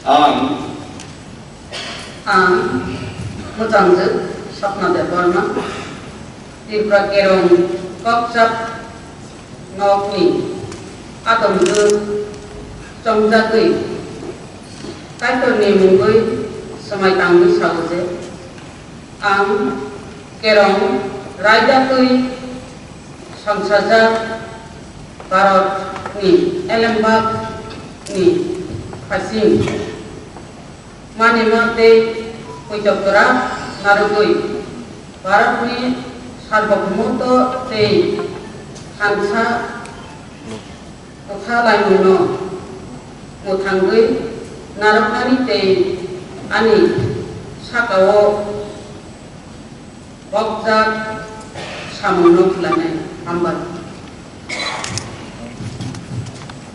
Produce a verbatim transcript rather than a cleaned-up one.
Ang, ang Muchangjuk Sapna Debbarma, Tripura Kerong Kokchap nokni atomjwk chongjagwi Kaitorni mungwi swmai tangwi sao je, ang Kerong raida twi songchajak Bharatni elembakni phasing manima tei poito kwrak narwgwi Bharatni sarbokhomotw tei thansa kwthalaimungno mwthangwi narwknani tei ani sakao bokjak samungno khlainai. Hambai.